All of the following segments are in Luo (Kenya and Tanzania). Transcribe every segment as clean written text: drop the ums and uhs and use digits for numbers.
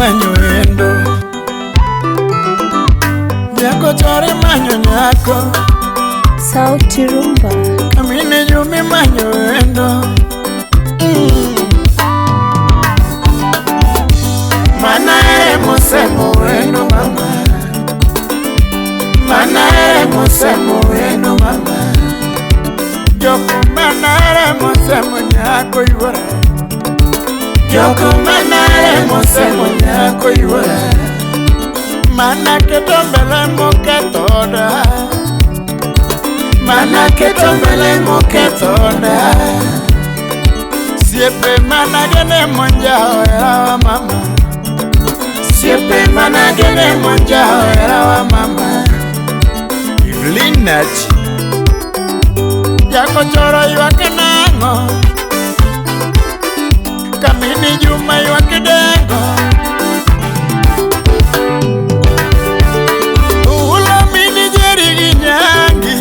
manyo endo. Jako chore manyo nyako. Sauti Rumba. Kamini Juma manyo endo. Mana ere mosemo endo mama. Mana ere mosemo endo mama. Joko mana ere mosemo nyako yuora. Joko mana ere mosemo nyako yuora. Mana keto mbele mokethoda. Mana keto mbele mokethoda. Siepe mana gene monjao erawa mama. Siepe mana gene monjao erawa mama. Evelyn Nachi. Jako choro ywak nang'o. Kamini Juma ywak dengo. Ulo mini Jeri gi nyangi.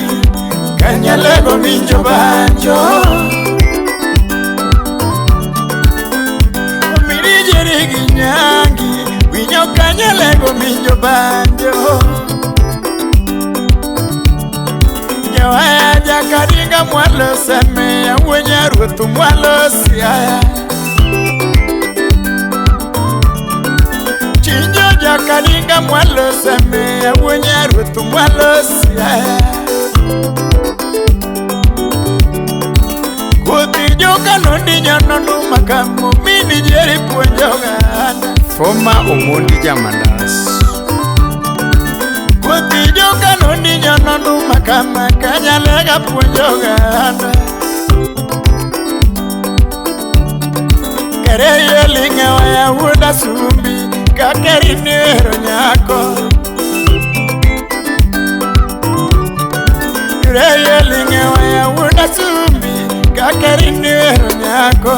Kanyalego winjo banjo. Mini Jeri gi nyangi. Winyo kanyalego winjo banjo. Jawaya jakaringa mwalo seme. Awuonya ruoth mwalo siaya. Chinjo jakaringa mwalo seme. Awuonya ruoth mwalo siaya. Kothi joka nondi nyono makamo mini Jeri puonjo oganda. Foma Omondi Jamanas. Kothi joka nondi nyono makama kanyalega puonjo oganda. Kere yelinga waya wuoda sumbi kakeri ni wero nyako. Kere yelinga waya wuoda sumbi kakeri ni wero nyako.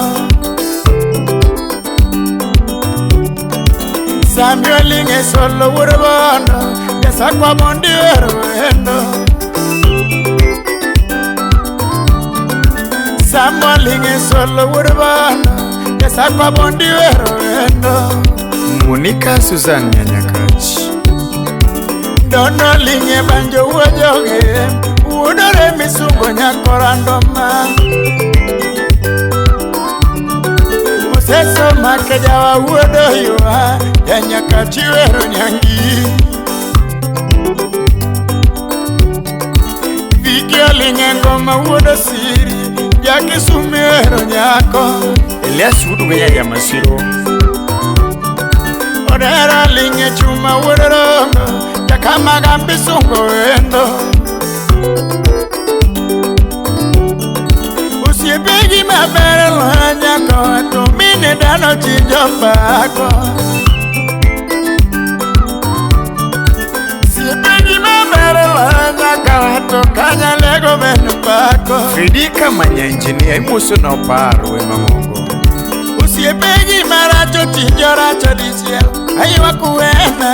Samuel inge solo wuod bondo jasakwa mondi wero wendo. Samuel inge solo wuod bondo jasakwa mondi wero wendo. Monica Susan Nyanyakach. Dono linge banjo wuojoge wuodore misungo nyakorando ma. Museso makejawa wuodo ywa janyakachi wero nyangi. Viki olinge ngoma wuodo siri jakisumi wero nyako. Elias Wudugeya Jamasiro. Odera linge chuma wuodo rondo jakamagambi sungo wendo. Osiepegi maber loyo nyako to mine dhano chinjo pako. Osiepegi maber loyo nyako to kanyalego men pako. Fidika Manya Engineer imoso na oparo we mang'ongo. Osiepegi maracho chinjo racho dichiel aywak wena.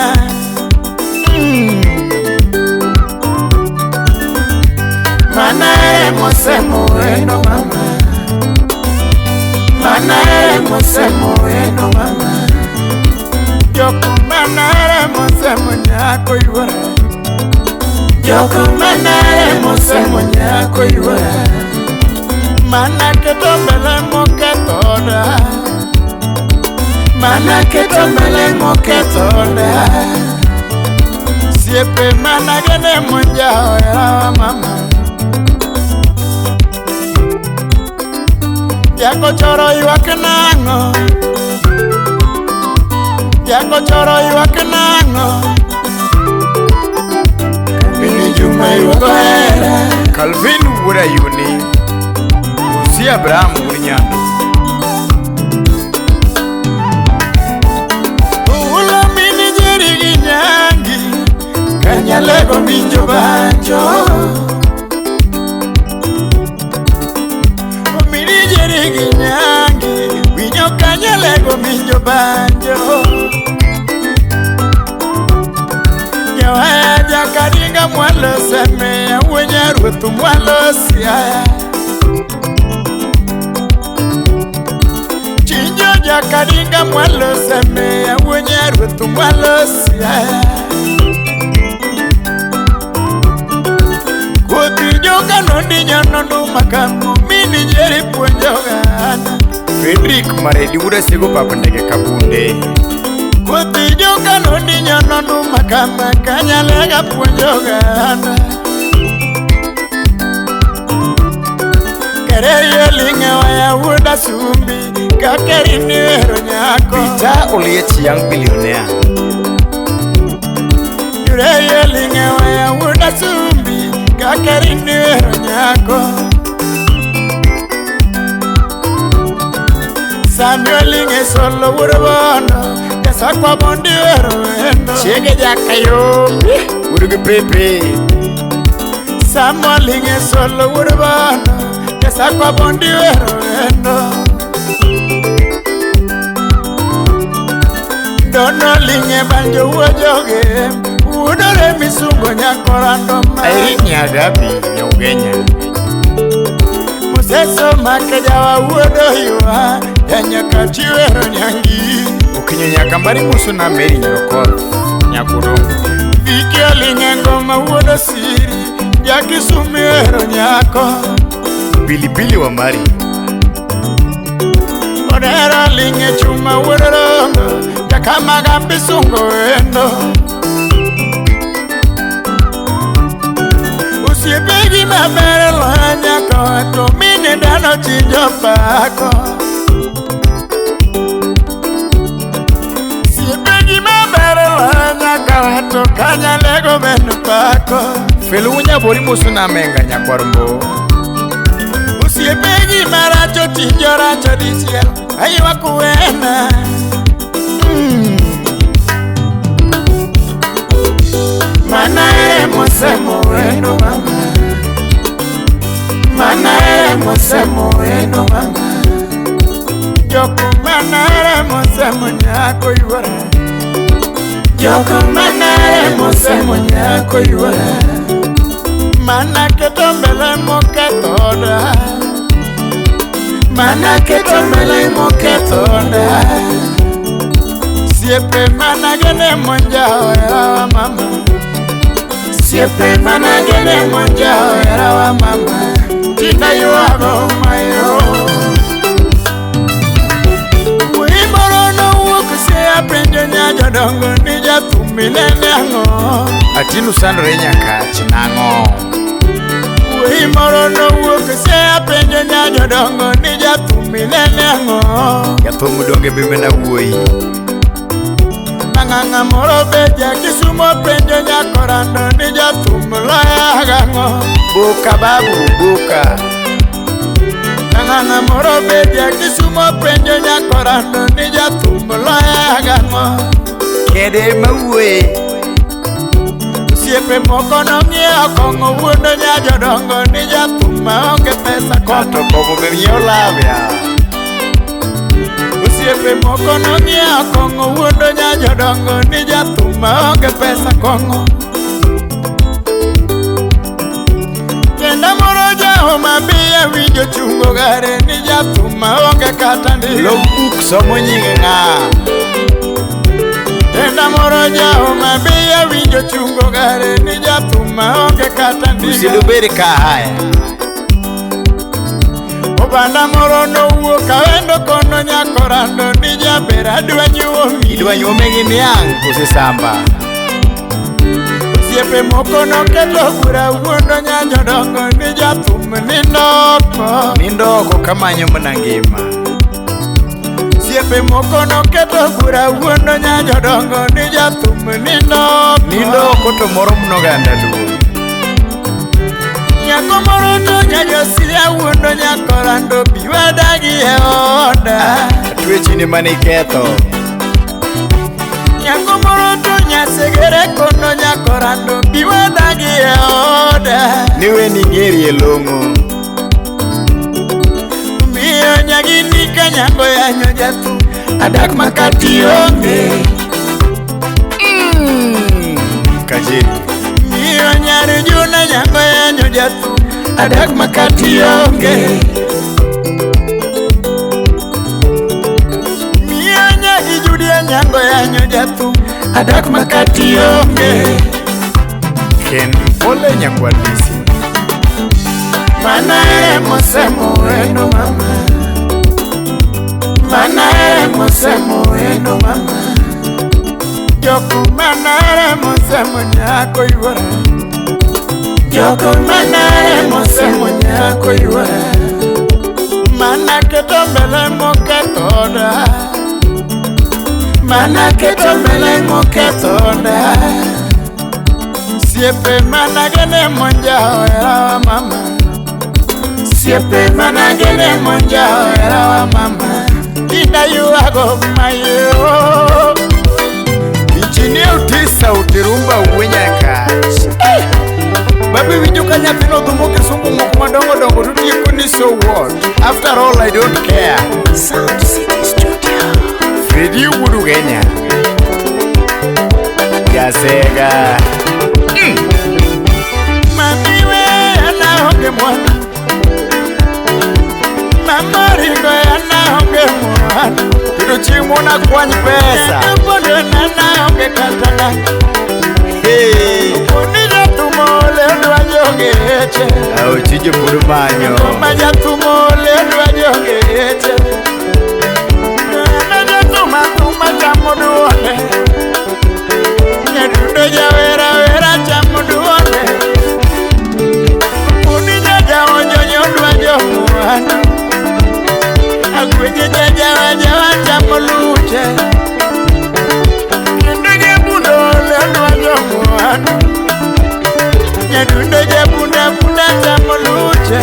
Mana ere mosemo wendo mama. Mana ere mosemo wendo mama. Joko mana ere mosemo nyako yuora. Joko mana ere mosemo nyako yuora. Mana keto mbele mokethoda. Mana keto mbele mokethoda. Siepe mana gene monjao erawa mama. Jako choro ywak nang'o. Jako choro ywak nang'o. Kamini Juma ywak ohera. Calvin Wuod Ayuni. Uzi Abraham Wuod Nyando. Ulo mini Jeri gi nyangi. Kanyalego winjo banjo. Mini Jeri gi nyangi. Winyo kanyalego winjo banjo. Jawaya jakaringa mwalo seme. Awuonya ruoth mwalo siaya. Chinjo Jakadinga mwalo seme awuonya ruoth mwalo siaya. Kothi joka nondinyo nonduma kamo mini jeri puonjogana. Frederick Maredi wuod Asiego pap ndege kabunde. Kothi joka nondinyo nonduma kama kanyalega puonjogana. Kereyo linge waya wuod Asumbi kakeri niwero nyako. Peter Oliech young billionaire. Yureyo linge waya wuod Asumbi kakeri niwero nyako. Samuel linge solo wuod Bondo jasakwa bondi wero wendo. Chiege jakayo wuod gi pepe. Samuel linge solo wuod Bondo jasakwa bondi wero wendo. Dono linge banjo wuojoge wuodore misungo nyakorando ma. Irene Nyagabi Nyaugenya. Museso makejawa wuodo ywa janyaka chiwero nyangi. Okinyo nyakambari muso na Mary Nyarokoth Nyakurongo. Viki olinge ngoma wuodo siri jakisumi wero nyako. Pilipili wa Mari. Odera linge chuma wuodo rongo jakamaga bisungo wendo. Osiepegi maber loyo nyako to mine dhano chinjo pako. Osiepegi maber loyo nyako to kanyalego bende pako. Felu Nyabori muso na Menga nyakwar Mbo. Osiepegi maracho chinjo racho dichiel aywak wena. Mana ere mosemo wendo mama. Mana ere mosemo wendo mama. Joko mana ere mosemo nyako yuora. Joko mana ere mosemo nyako yuora. Mana keto mbele moketho oda. Mana keto mbele moketho oda. Siepe mana gene monja oherawa mama. Siepe mana gene monja oherawa mama. Tinda ywago mayo. Wuoyi moro nowuok Siaya penjo nya jodongo ni jathum inene ang'o. Atinu sandore nyakach nang'o. Wuoyi moro nowuok Siaya penjo nya jodongo ni jathum inene ang'o. Jathum donge be mana wuoyi. Ng'ang'a moro be jakisumo penjo nyakorando ni jathum loya gang'o. Buka babu buka. Ng'ang'a moro be jakisumo penjo nyakorando ni jathum loya gang'o. Kede mawuoye. Osiepe moko nong'iewo kong'o wuondo nya jodongo ni jathum maonge pesa Kato kong'o. kong'o be nyiewo law ya. Osiepe moko nong'iewo kong'o wuondo nya jodongo ni jathum maonge pesa kong'o. Kenda moro ja Homa Bay awinjo chungo gare ni jathum maonge kata ndiga. Logbook somo nying ng'a. Kenda moro ja Homa Bay awinjo chungo gare ni jathum maonge kata ndiga. Usidubed ka haya. Obanda moro nowuok awendo kono nyakorando ni jaber adwa nyuomi. Idwa nyuome gi niang' kose samba. Osiepe moko noketo bura wuondo nya jodongo ni jathum nindo oko. Nindo oko kamanyo mana ngima. Osiepe moko noketo bura wuondo nya jodongo ni jathum nindo oko. Nindo oko to moro mnoganda luo. Nyako moro to nyajosia wuondo nyakorando bi wadagi e oda. Twechini mane iketho. Nyako moro to nyasegere kono nyakorando bi wadagi e oda. Niwe ni ng'eri e long'o. Miyo nyagini ka nyango yanyo jathum adak makati onge. Kajeri. Miyo nyar Juna nyango yanyo jathum adak makati onge. Onyango yanyo jathum adak makati onge. Ken Pole Nyakwalisi. Mana ere mosemo wendo mama. Mana ere mosemo wendo mama. Joko mana ere mosemo nyako yuora. Joko mana ere mosemo nyako yuora. Mana keto mbele mokethoda. Mana keto mbele mokethoda. Siepe mana gene monjao era mama. Siepe mana gene monjao era mama. Ida yuago mayo. Engineer Utisa Utirumba Uwenyakach. Babi winjo ka nyathino dhumo kisungu moko madongo dongo to tieko ni so what? After all I don't care. Sound City Studio. Fredi Wudu Kenya. Jasega. Mami we ana onge mwana. Mama ringo ana onge mwana. Tudo chieng' mona kwany pesa. Bondo nana onge kata nanga. Hey. Oni jathumo ole odwa jogeche. Ao tije pod manyo. Ngoma jathumo ole odwa jogeche. Ana jathuma thuma chamo duonde. Nyadundo jawera wera chamo duonde. Oni jajaonjo nyodwa jomwandu. Agweje jajawa jawa chamo luche. Kendo jabundo ole odwa jomwandu. Nyadundo jabunda bunda chamo luche.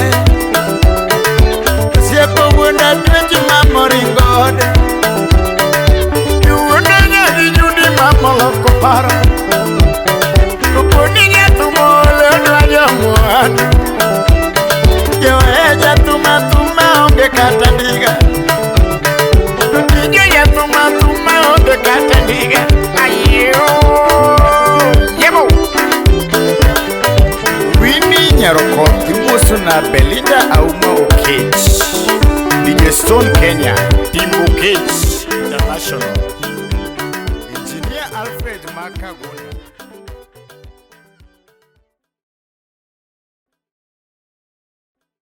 Osiepo wuonda twech mamoringode. Wuonda nyadhi judi mamoloko paro. Koponi jathumo ole odwa jomwandu. Joe jathuma thuma onge kata ndiga. Tije jathuma thuma onge kata ndiga. Ayo Yebo. Winnie Nyarokoth imoso na Belinda Auma Okech. DJ Stone Kenya. Team Okech International. Engineer Alfred Makago.